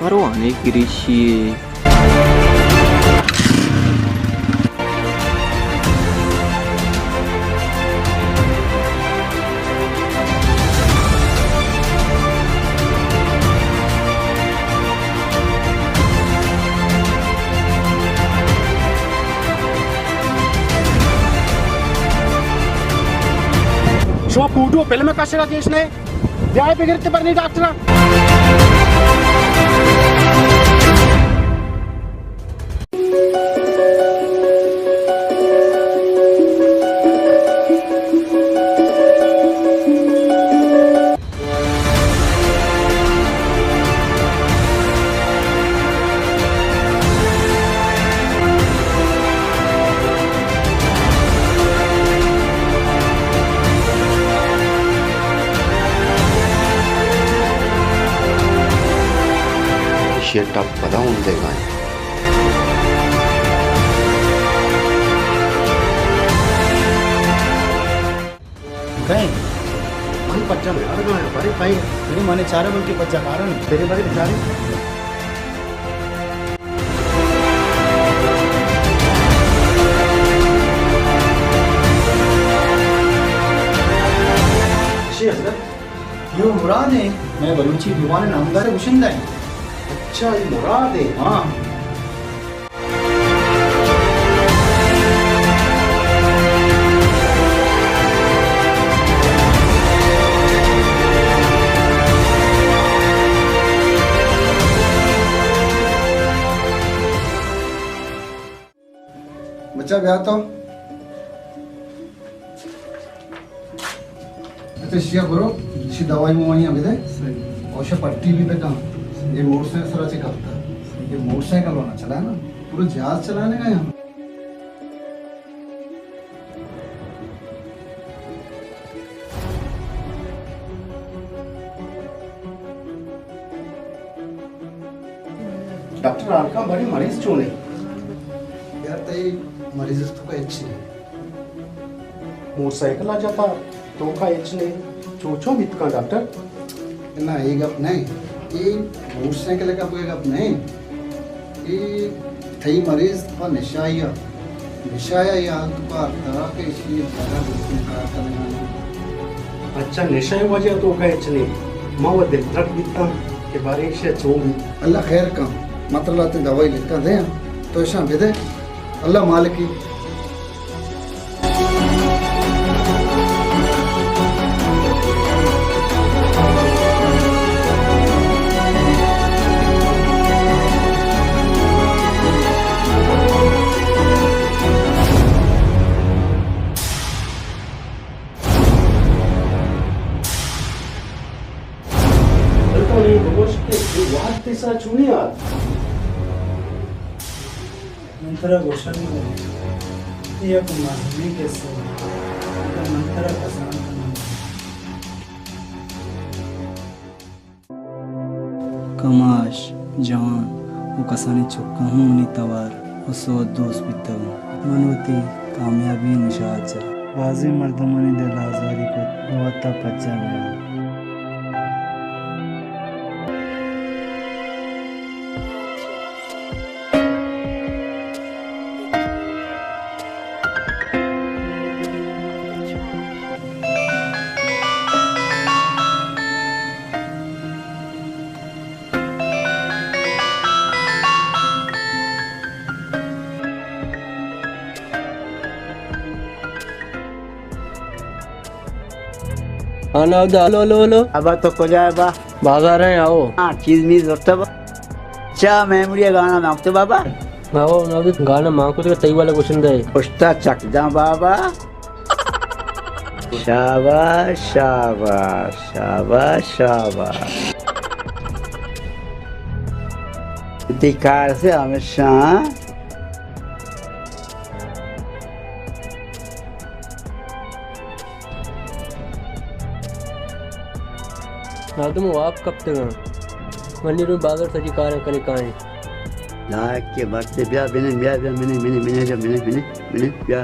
پروانے گریشی۔ شما پوٹو فلم کشگا گیش نے؟ بیائے بگرتے برنی ڈاکٹر۔ ایشی ءَ ٹپ پدا ہون دیگا انت۔ کئے؟ من پجا نیارگا آں، بارے کئے؟ بلے من چارے بلکہ پجا کارن۔ بلے بارے بچارے۔ شی حضرت، یہ مراد ہیں، میں بلوچی دیوان نامدار گشندہ ہیں۔ اچھا، یہ مراد ہیں۔ ہاں۔ بچہ بیا تو۔ اچھا، شیا برو، شی دوائی موائیاں بدے۔ صحیح۔ اور شا پٹی بھی بکن۔ صحیح۔ یہ موٹر سائیکل سرا چے کرتا؟ صحیح۔ یہ موٹر سائیکل والا چلا نا، پورا جہاز چلانے کا یہاں۔ ڈاکٹر، حال کن بارے مریض چون ہے؟ یار، تئی مریض تو کا اچھی ہے۔ موٹر سائیکل آ جاتا، تو کا اچ نے، چو چو بیت کن ڈاکٹر؟ نہ، اے گپ نہ ایں۔ اے موٹر سائیکل ءِ گپ، اے گپ نہ ایں۔ اے تئی مریض پہ نشائی ءَ، نشائی ءَ اے حال تو کار تا کہ ایشی ءِ جاگہ بالکل کار کنگ ءَ نہ ایں۔ اچھا، نشائی وجہ تو کئے چنے؟ ما وہ دل ترک بیتاں کہ بارے ایشی ءَ چون بیت۔ اللہ خیر کن، مطلب تئی دوائی لکھاں دے، تو ایشاں بدے، اللہ مالکی۔ بلے تو اے بگوش کہ اے وھد تئی سرا چونیں آت؟ من ترا گوشگ ءَ آں، اے یک مزنیں کسہ اِنت، اگاں من ترا کسان کناں۔ کماش، جوان ءُ کسانیں چکاں ہوں منی توار ءُ سوت دوست بیتگ اَنت۔ من وتی کامیابی ءِ نشات جت۔ بازیں مردمانی دل آزاری کت ءُ وت ءَ پجا نیارت۔ ہاں ناودا، ہلو، ہلو، ہلو۔ ابا تو کجا ئے با؟ بازار ءَ آں، آؤ۔ ہاں، چیز میز زرتہ با۔ چا میموری گانا ناکتے بابا؟ آؤ ناودا، گانا مان کو تئی والا گوشندہ ئے۔ پشتا چک داں بابا۔ شاباش، شاباش، شاباش، شاباش۔ تئی کار سے ہمیشہ۔ مردم واب کپتگ اَنت۔ منی رو بازار سجی کاراں کنے کائیں۔ لائق کے مرتے بیا بنے، بیا، بیا، منے، منے، منے، بیا، منے، منے، منے، بیا۔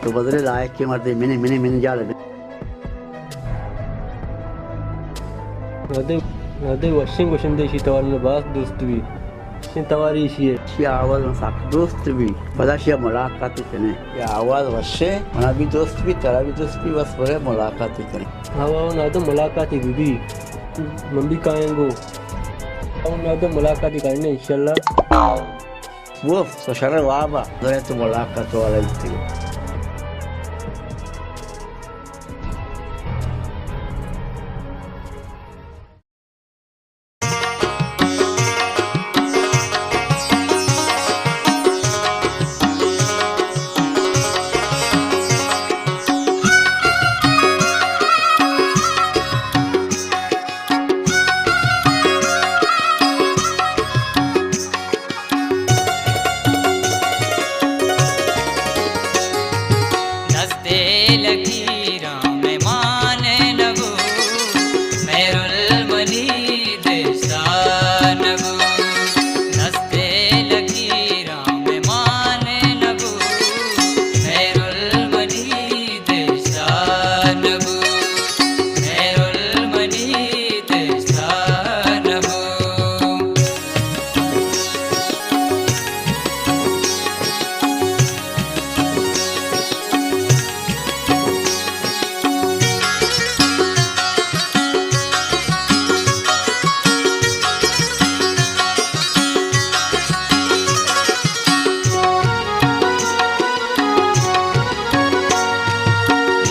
تو بدلے لائق کے مرتے منے، منے، منے، جا لے۔ مردم ادے وشیں گشندہ، ایشی توار من باز دوست بی۔ وشیں تواری ایشی ہے۔ ایشی آواز من سک دوست بی۔ پدا ایشی ملاقات کنے۔ یا آواز وشیں، منا بھی دوست بی، ترا بھی دوست بی، بس برے ملاقات کنے۔ ہاں، ہاں، نادو ملاقات بی بی۔ من بھی کائیں گو۔ ہاں، نادو ملاقات کرنے انشاءاللہ۔ وہ تو شر وابا، درے تو ملاقات والا بیتی۔ دستے لکیراں مہمان نبو، مہرل منی دشتا نبو۔ دستے لکیراں مہمان نبو، مہرل منی دشتا نبو، مہرل منی دشتا نبو۔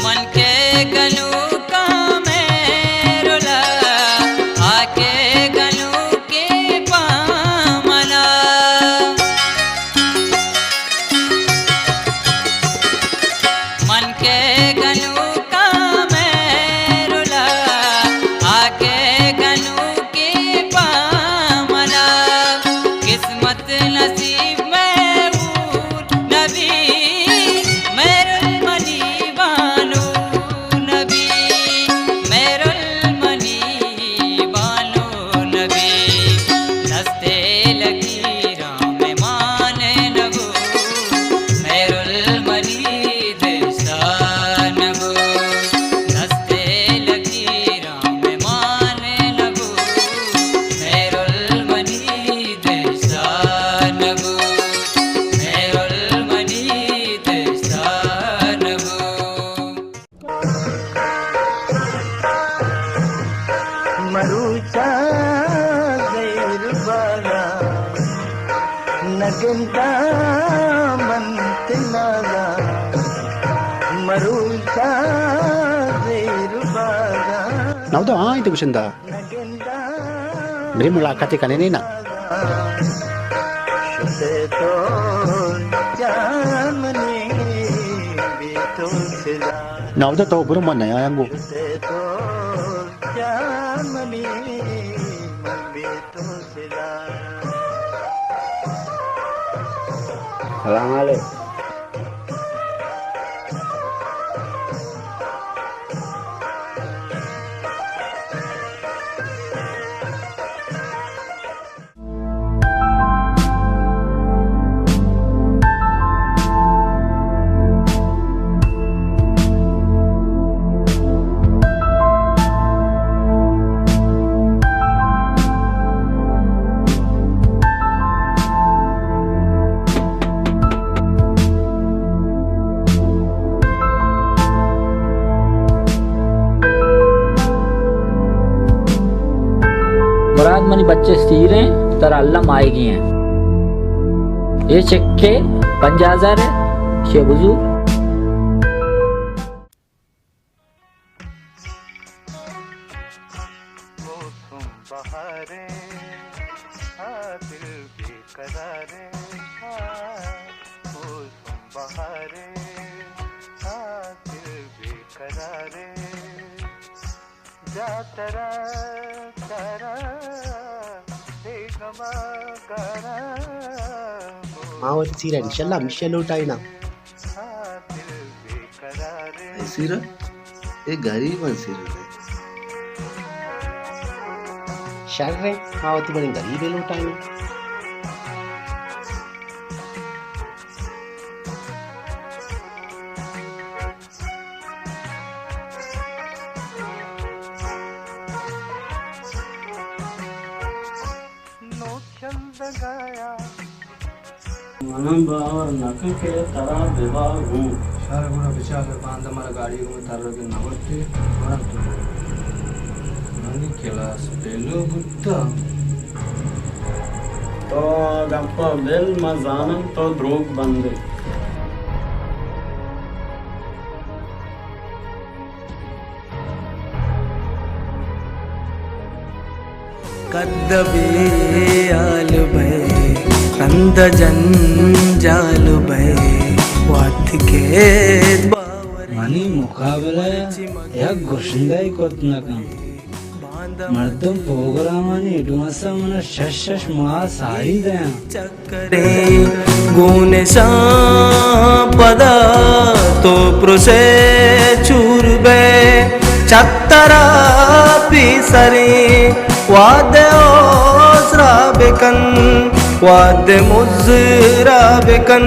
من کہ گنوکاں مہرولا، آ کہ گنوکیں پہ منا۔ من کہ گنوکاں مہرولا، آ کہ گنوکیں پہ منا۔ قسمت نصیب مہور نبی، مہرل منی بانو نبی، مہرل منی بانو نبی۔ دستے لکیراں مہمان نبو، مہرل منی دشتا نبو۔ دستے لکیراں مہمان نبو، مہرل منی دشتا نبو، مہرل منی دشتا نبو۔ مروچا زہر باغا نگندا من تناگا، مروچا زہر باغا۔ ناودا، ہاں، تے گشندہ۔ برے ملاقات کنے نا۔ ناودا تو برو، من نیایاں گو۔ سلام علیکم۔ مراد، منی بچے سیر ایں، ترا الم آئیگی ایں۔ اے چکے پنجاہ ہزار ایں، شے بزور۔ موسم بہاریں، آ دل بے قراریں، آ موسم بہاریں، آ دل بے قراریں، جا ترا چاراں، بے غما گاراں۔ ما وتی سیرا انشاءاللہ ہمیشہ لوٹائیناں۔ اے سیرا، اے غریباں سیرا نہ۔ شر ایں، ما وتی بڑیں غریبے لوٹائیناں۔ من باور نکن کہ ترا ببا گوں۔ شر گڑا بچار باندا مارا گاڑی گوں تر نہ برتی، گڑا تو منی کلاس پیلو بوتا۔ تو گپا بل، من زانم تو دروگ بندے۔ کد بے حال بئے، رند جنجال بئے، وت کیت باور۔ منی مقابلہ یک گشندہ کت نہ کن۔ مردم پروگرامانی ایڈوانس ءَ من ءَ شش شش ماہ ساری دیاں۔ کریں گوں نشان پدا تو پرشے چور بے، چترا پیسریں وعدے اوسرا بکن، وعدے مزرا بکن،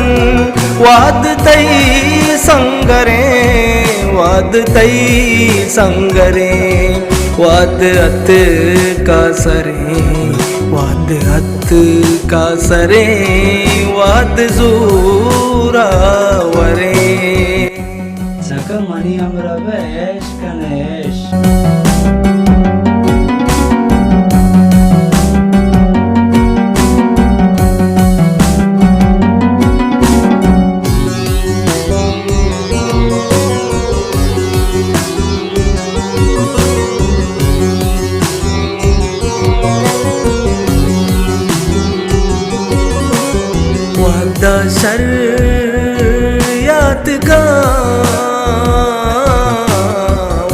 وعد تئی سنگریں، وعد تئی سنگریں، وعد اتکا سریں، وعد ات کا سریں وعد زوراوریں۔ سکا منی ہمراہ بہ عیش کن عیش۔ وعدہ شر یات کن،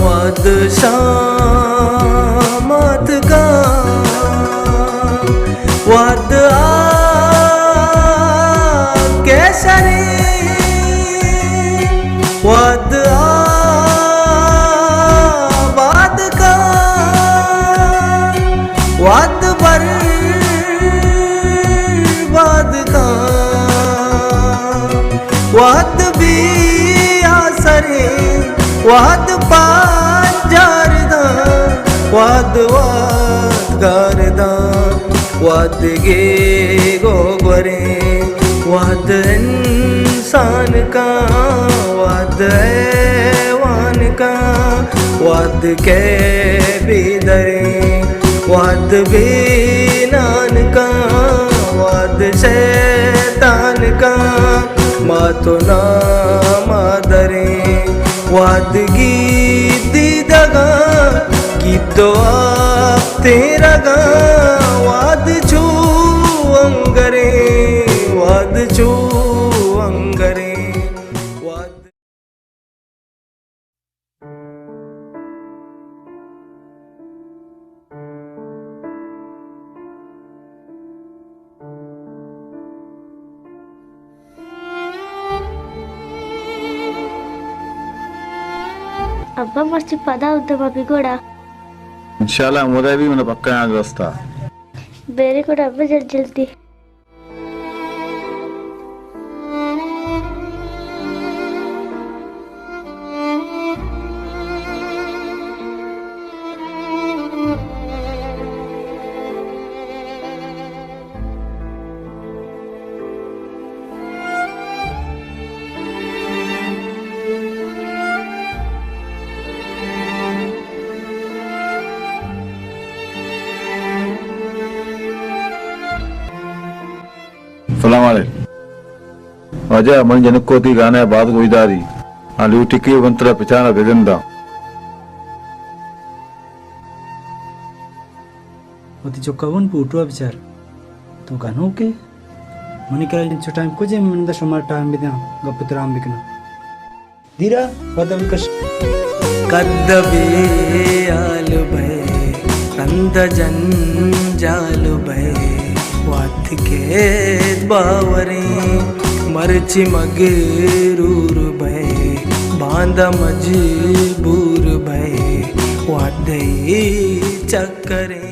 وعد شامات کن، وعد آ کیسریں، وعد آباد کن، وعد برباد کن، وعد بے آسریں، وعد پنجار داں، وعد وعد گار داں۔ وعد گیگ و گوریں، وعد انسان کاں، وعد حیوان کاں، وعد کئے بے دریں، وعد بے نان کاں، وعد شیطان کاں، ما تو نام دریں۔ وعد گید دیدگاں، گید و آپ تیرگاں، وعد چو انگریں، وعد چو انگریں، وعد۔ ابا، مرچی پدا اود ما بگوڑا۔ انشاءاللہ، ہمودا بی من پکا یاد رستا۔ بیرے گڑا ابا، جلد جلدی۔ سلام علیکم۔ واجہ، منی جنکو تئی گانا ء باز گوشداری۔ آ لوٹی کہ من ترا پچانا بگنداں۔ وتی چکا بن پوٹو ء بچار۔ تو گنوکے؟ منی کرا انچو ٹائم کجے؟ من دا شما ٹائم بدیاں، گپ تران بکناں۔ دیرا پدا بکش۔ کد بے حال بئے، رند جنجال بئے، وت کیت باوریں۔ مرچی مگرور بئے، باندا مجبور بئے، وعدہ ء چکریں۔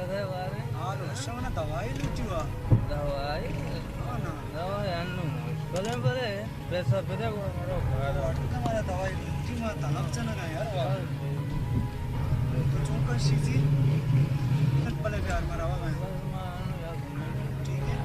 حال وش، منا دوائی لوٹی وا۔ دوائی؟ ہاں نا۔ دوائی انو مشکل ہے، بلے پیسہ بدے گڑا مرو۔ واٹو تے مارا دوائی لوٹی، ما طلب چنگا یار وا۔ تو چون کن شیزی؟ بلے بیار مرا وا میں۔ بس ما انو یار۔ ٹھیک ہے۔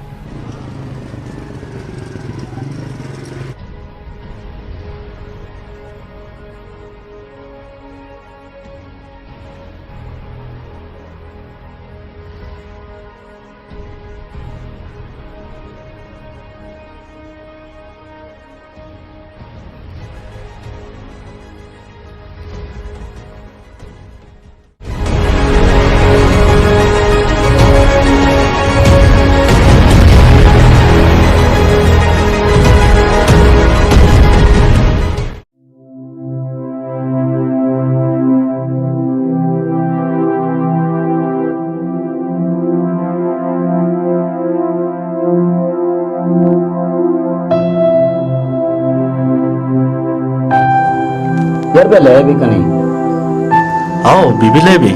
یار بہ لے بی کنی۔ آؤ، بی بی لے بی۔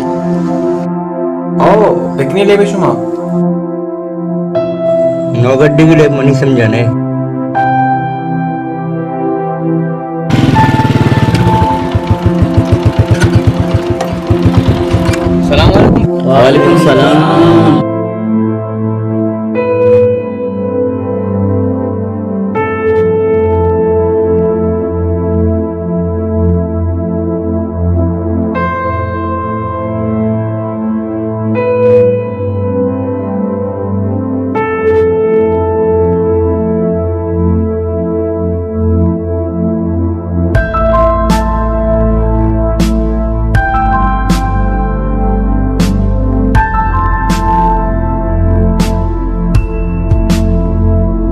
آؤ، بکنی لے بی شما۔ نوگڈی کی لیب منی سمجھانے۔ السلام علیکم۔ وعلیکم السلام۔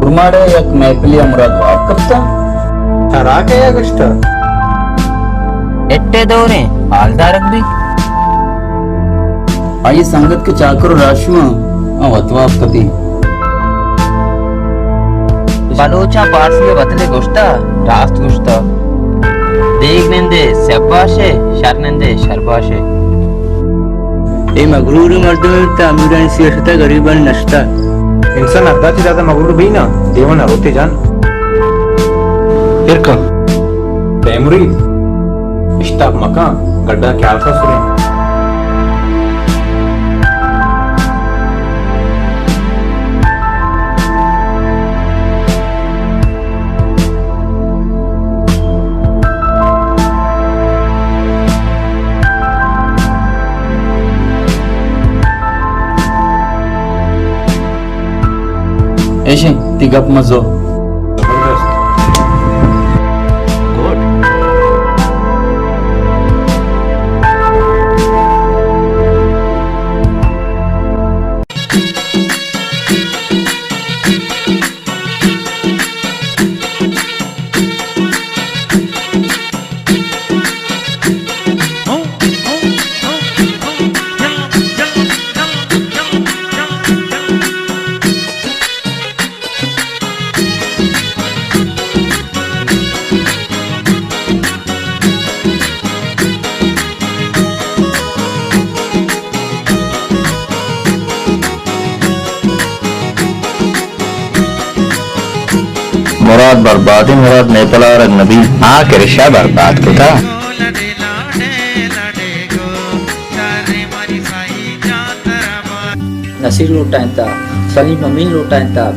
گرماڑے یک محفلے ءَ مراد واب کپتا۔ ترا کئے ءَ گشتا؟ اٹے دوریں حالدارگ بی۔ آئی سنگت کہ چاکر و راشما، آ وت واب کپی۔ بلوچاں پارسی ءِ بتلے گوشتا، راست گوشتا۔ دیگ نندے سیاہ باشے، شر نندے شر باشے۔ اے مغرور مردم انت، امیرانی سیاست ءَ، غریبانی نشتا۔ انسان حدا چہ زیادہ مغرور بی نا، دیوان ءَ روتے جان۔ پھر کن۔ اے مرید، اشتاپ مکن، گڈا خیال سا سریں۔ ایشیں، تی گپ مزو۔ زبردست۔ گڈ۔ مراد بربادیں، مراد مئے پلارگ نبی۔ آ کرشا برباد کتا۔ نصیر لوٹائینتا، سلیم امین لوٹائینتا،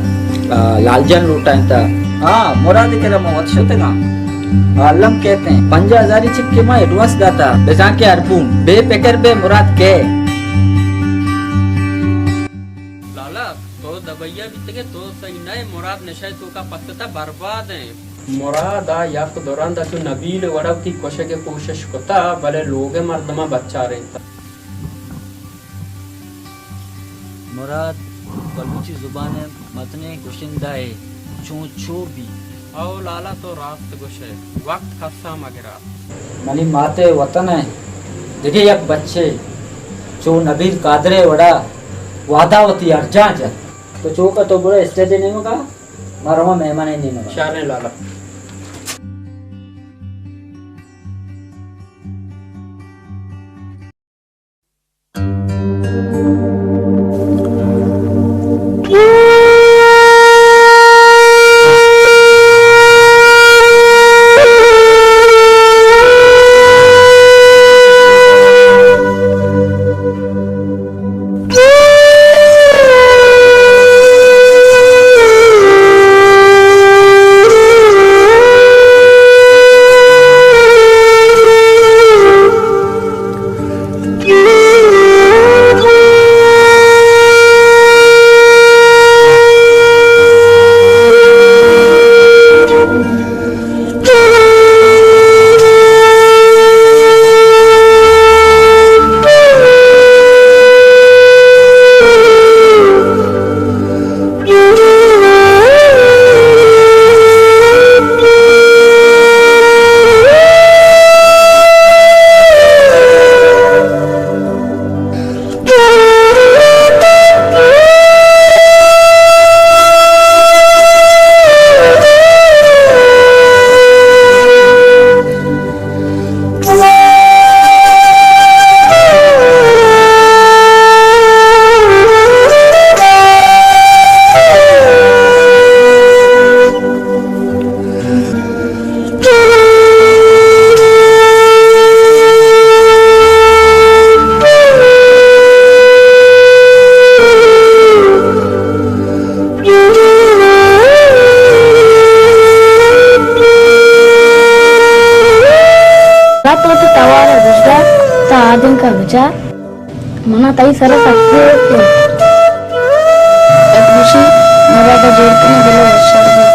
آ، لال جان لوٹائینتا۔ ہاں، مراد کرا ما وت شتگاں۔ آ الم کہتے ہیں، پنجاہ ہزاری چکے ما ایڈوانس داتا، بزاں کہ اربون۔ بے پکر بے مراد کئے۔ لالا، تو دبئی ءَ بیتگ ئے، تو سہی نہ ئے، مراد نشہ ءِ توکا پتتہ برباد ایں۔ مراد ءَ یک دو رند ءَ چو نبیل ءِ وڑا وتی کشگ ءِ کوشش کتہ، بلے لوگ ءِ مردماں بچارینتہ۔ مراد بلوچی زبان ءِ مزنیں گشندہ ئے، چون چو بی۔ او لالا، تو راست گوش ئے، وقت کسا مگرا۔ منی مات ءِ وطن ءِ دگہ یک بچے چو نبیل قادر ءِ وڑا وہدا وتی ارجاں جت۔ تو چو کہ تو برو اسٹیج ءِ نیمگا، ما رواں مہمان ءِ نیمگا۔ شریں لالا۔ منا تئی سرا سک زور ات۔ یک گوشی، مراد ءَ جوڑ کن، دل ءَ وشار بی۔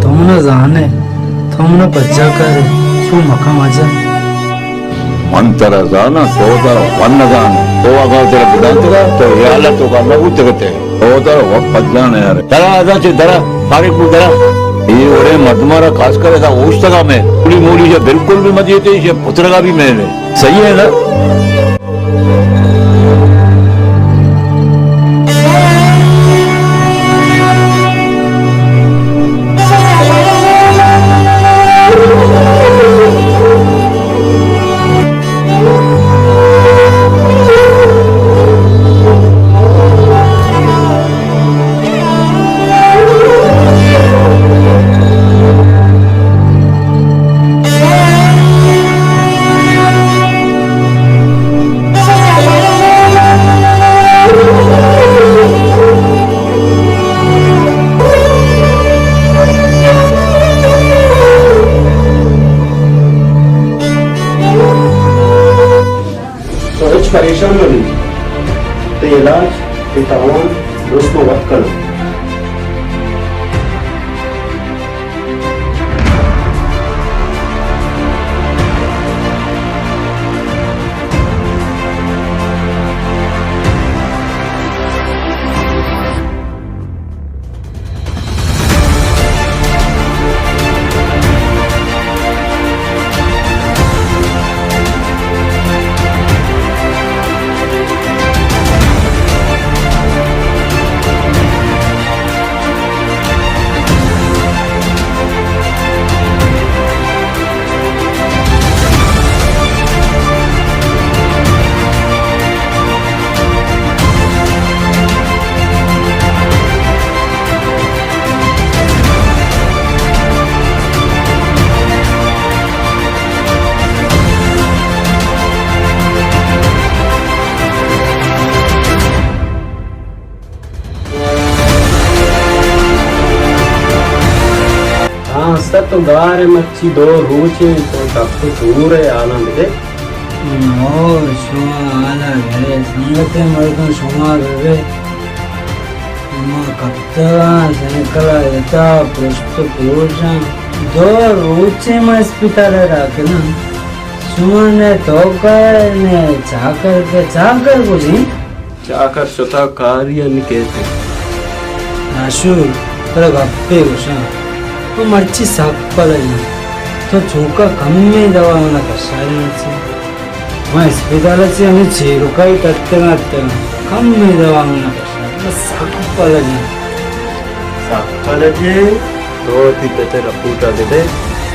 تو منا زان ئے، تو منا پجا کار ئے، چو مکن واجہ۔ من ترا زاناں، تو ترا وت نہ زان ئے۔ تو اگاں ترا بدانتگ ات، تو اے حالت توکا نہ بوتگ ات ئے۔ تو ترا وت پجان ئے یار۔ درا، ادا چہ درا، فارغ بو، درا۔ اے وڑیں مردماں را خاص کر ادا اوشتگا مہ، پولی مولی چہ بالکل بھی مہ دیتے، ایشی پترگا بھی مہ نے۔ صحیح ہے نا؟ تو ہچ پریشان مہ بی، تئی علاج، تئی تاوان درست من وت کناں۔ ہاں، است تو گار ئے، مرچی دو روچ انت تو ٹپ ءُ ٹور ئے، حالاں بدے۔ او، شما حالا گرے، سنگتیں مردم شما ببے۔ ما کپتگاں، سائیکل ءَ اتا پرشت ءُ پروشاں۔ دو روچے ما اسپتال ءَ راکداں۔ شما نہ توکا ئے، نہ چاکر کہ، چاکر کجیں؟ چاکر شتا کاری ءَ نی کیت۔ ناشور، ترا گپے گوشاں۔ تو مرچی سک پلج ئے۔ تو چوکا کمیں دوا منا کشارے مرچی۔ ما اسپتال ءَ چہ ہمے چیرکائی تتکاں اتکاں۔ کمیں دوا منا کشارے۔ ما سک پلج آں۔ سک پلج ئے؟ تو وتی پت ءِ رپورٹ ءَ بدئے،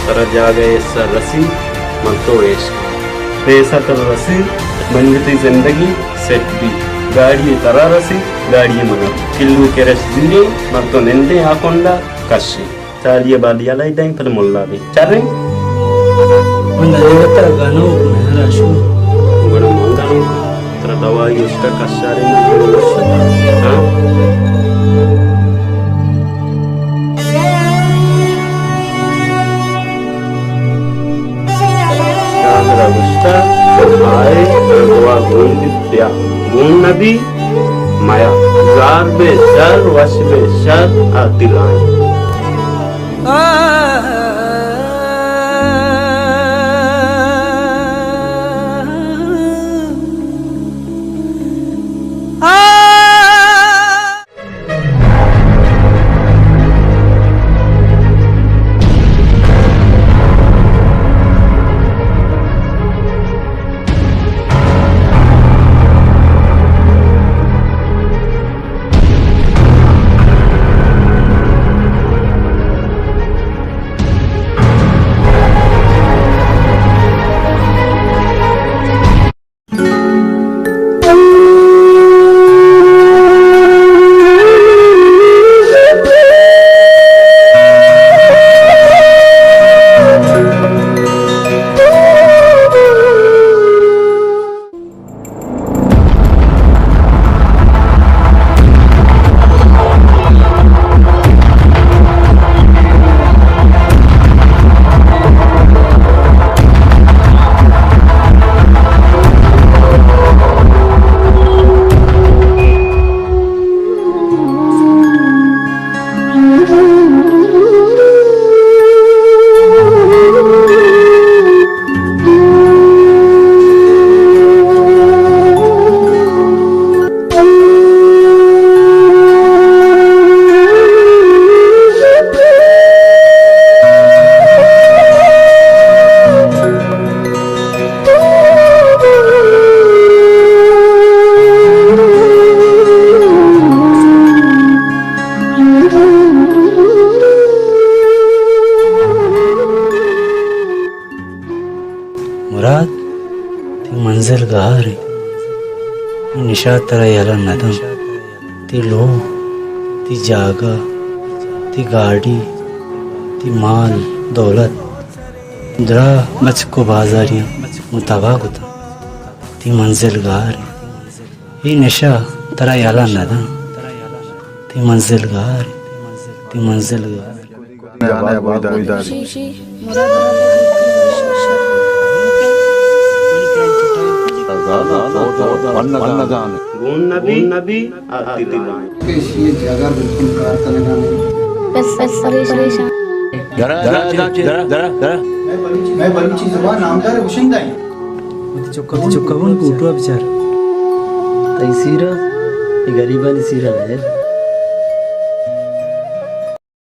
ترا جاگہ ءِ حصہ رسی، من تو عیش کن۔ پیسہ ترا رسی، منی وتی زندگی سیٹ بی۔ گاڑی ءِ ترا رسی، گاڑی ءِ منا۔ کلو کرش زیریں، من تو نندیں آ کنڈا کشیں۔ چالی ءَ بالی ءَ لائدائیں پد ملا بیں۔ چریں؟ من دریگت ءَ گنوک نہ راشو۔ گڑا من گنوک آں۔ ترا دوائی اشکا کشارے نہ، من وش اتاں۔ ہاں؟ داں ترا گوشتا، آئے، ترا دوا گون بیت بیا۔ گون نہ بی، میا۔ زار بے زر، وش بے شر، آ دلائیں۔ مراد، تئی منزل گار انت۔ اے نشہ ترا یلہ نہ دنت۔ تئی لوگ، تئی جاگہ، تئی گاڑی، تئی مال، دولت، دراہ بچک ءُ بازاریاں گوں تباہ کتنت۔ تئی منزل گار انت۔ اے نشہ ترا یلہ نہ دنت۔ تئی منزل گار انت۔ تئی منزل گار انت۔ گون نبی، گون نبی، آتی دلائیں۔ ایشی جگہ بالکل کار کنگا نہیں۔ بس، بس پریشان۔ درا، درا، درا، درا، درا۔ میں بلوچی، میں بلوچی زبان نامدار گشندہ ہیں۔ وتی چکا، وتی چکا بون گوٹو بچار۔ تئی سیرا، اے غریبانی سیرا ہے۔